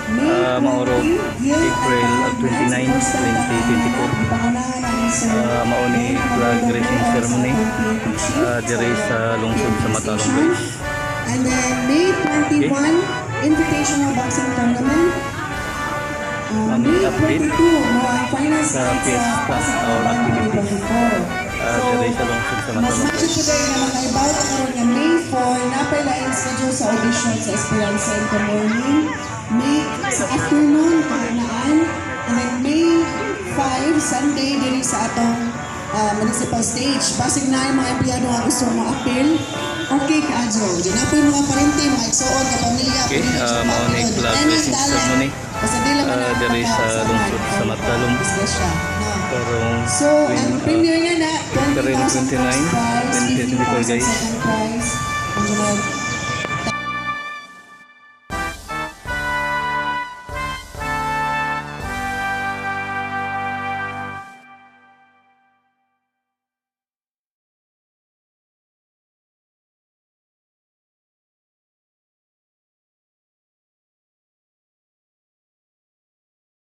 May Mauro 20, Gil April at 29, first time 2024. Gipangunahan ani Sir Mao ni Ben flag Amador raising sa ceremony atong PNP Chief diri sa lungsod sa Matalom, station. guys. And then May 21, Invitational Boxing Tournament. Ang May update 22, mo ang finals sa night sa fiesta Pasig or Urban activities 2024. So, diri sa lungsod sa mas Matalom, medyo guys. Today na makaibaw ta karon nga May 4 napay laing schedule sa audition sa Esperanza in the morning. May sa afternoon kahinaan, and then May 5, Sunday, diri sa atong municipal stage. Basig na yung mga empleyado nga gusto mo appeal. Okay kaadyo. Di na po yung mga parente, mga igsuon, kapamilya, Okay, pwede na siya mao ni pa-appeal. flag Any raising talent. ceremony Basta di lang man diri sa lungsod sa Matalom disgrasya. No. karong So, ang premier niya na, April 20,000 29, first prize, 2024, 50,000 guys. Second prize. Ang sunod,